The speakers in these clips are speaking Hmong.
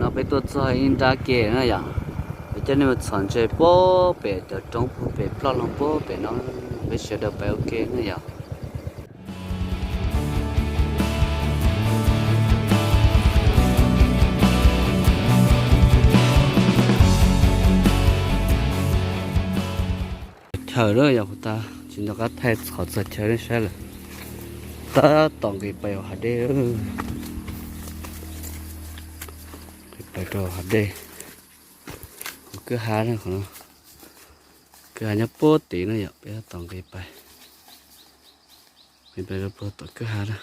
No peb tuaj txog ib nrab ke na yom, peb coj nej mus txhom ntses puag pem cov roob puag pem ploj loo puag pem no, peb sawv daws pais ua ke na yom. Chaw lawm yog kuv tab tsis nco qab thaij qhov txog chaw nej saib lawm. Tab tom nqis pais hav dej, nqis pais rau hav dej. Kwj ha na, kwj ha nyob puag tid na yom, peb tab tom nqis pais, nqis pais rau puag tom kwj ha na.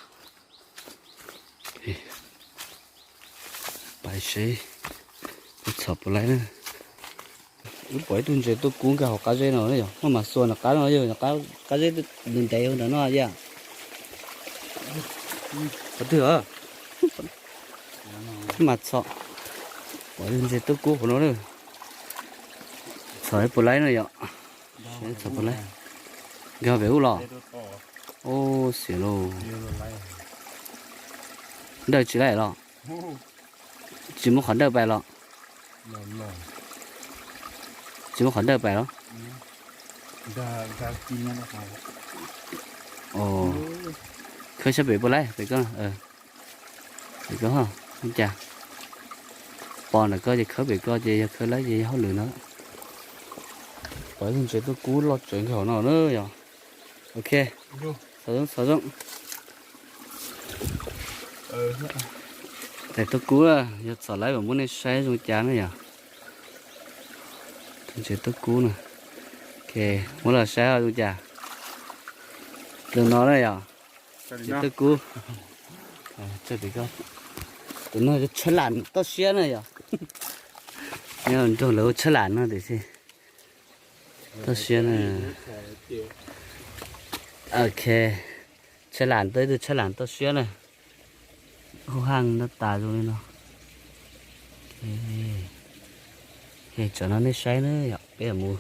Pais seb puas txhom puas laib na. Wb pom ib tug ntses tuaj kub nkag hauv qab zeb no yog, muaj mas xua nram qab no yog, qab zeb ntev ntev ntawm no yom. Qhov twg os? Mas txhom, pom ib tug ntses tuaj kub hauv no na. Txhom puas laib na yom. Txhom puas laib. Nkag pem ub los. Ub, xiam lauj. Dawj tsis laib los? Tsis muaj qhov dawj pais los? Tsis muaj qhov dawj pais los? Khawb sab pem puas laib pem ko, pem ko ho, ua cas pom ntawm ko ces khawb pem ko ces yog khawb laib ces yog hauj lwm no. Pom ib tug ntses tuaj kub loj tsawv nkag hauv no na yog. Ok, xov zoo, xov zoo. Tais tuaj kub, yog txhom laib mam muab nej saib zoo cas na yom. Tus ntses tuaj kub na. Ok, muab los saib zoo cas. Tus no na yom, ntses tuaj kub. Tus no yog tshawb lam toj siab na yom. Nyob nroog lawv hu tshawb lam no tiam sis toj siab na. Ok, tshawb lam, tau ib tug tshawb lam toj siab na. Hauj haj nab tas zoo li no. Tsam no nej saib na yom, peb mus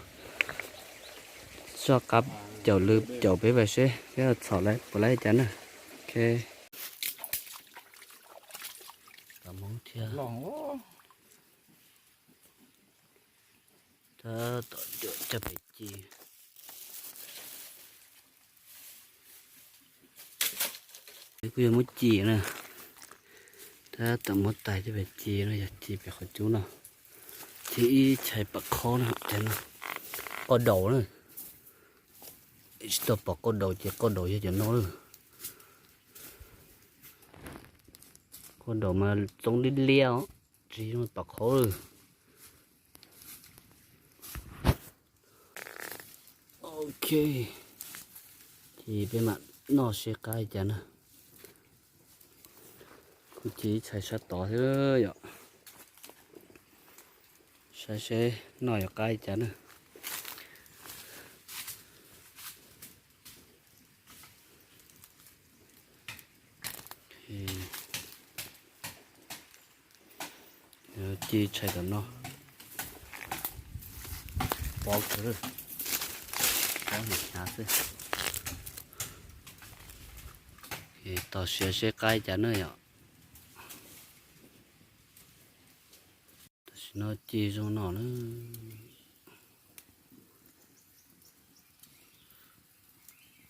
soj qab caum lw caum peb pais seb peb txhom laib puas laib cas na. Ok. Tom Hmoob thiab. Tab tom coj pem ci. Peb kuj yog muab ci na. Tab tom muab tais coj pem ci no, yog ci pem qhov cub no. Ci ib chais pam qhaub no, qoj daus na. Tsis tau pom qoj daus ces qoj daus yog cov no lawm. Qoj daus mas txoob liab liab os, tsis zoo pam qhaub lawm. Ok, ces peb mam noj seb qab li cas na. Kuv ci ib chais sab tod thiab yom. Saib seb noj yuav qab li cas na. Ci tshais tom no. Pob kawg, pob hnyav hnyav xwb. Tos siav seb qab li cas na yom. Tam sim no ci zoo no na.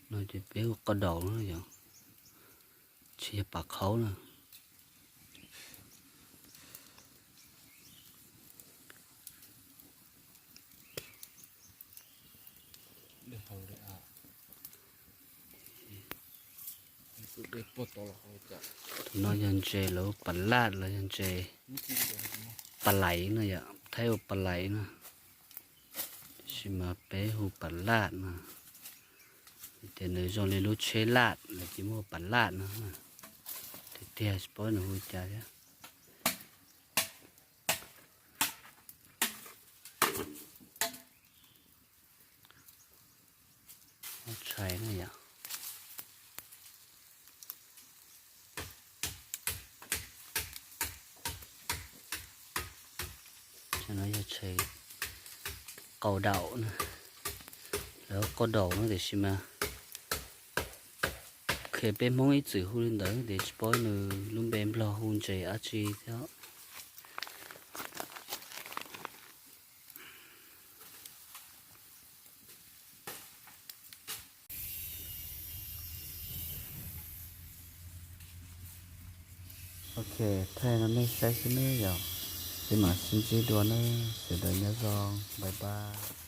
No ces peb hu qoj daus na yom, tsis yog pam qhaub na. Tus no yog ntses lawv pam laj los yog ntses pam laiv no yom, Thaib hu pam laiv no. Tab sis mas peb hu pam laj no. Ces nws zoo li lub tsheb laj, lawv ces muaj hu pam laj no. Tiag tiag tsis paub nws hu cas thiab. Tshais na yom. No yog tshais qau daus na, lawv qoj daus no tiam sis mas qhia peb Hmoob ib txwm hu li ntawd tias tsis paub nws lub npe Nplog hu ntses dab tsi thiab. Ok, thaij rau nej saib xwb nawb yom. Peb mam sib ntsib dua nawb, sawv daws nyob zoo, bye bye.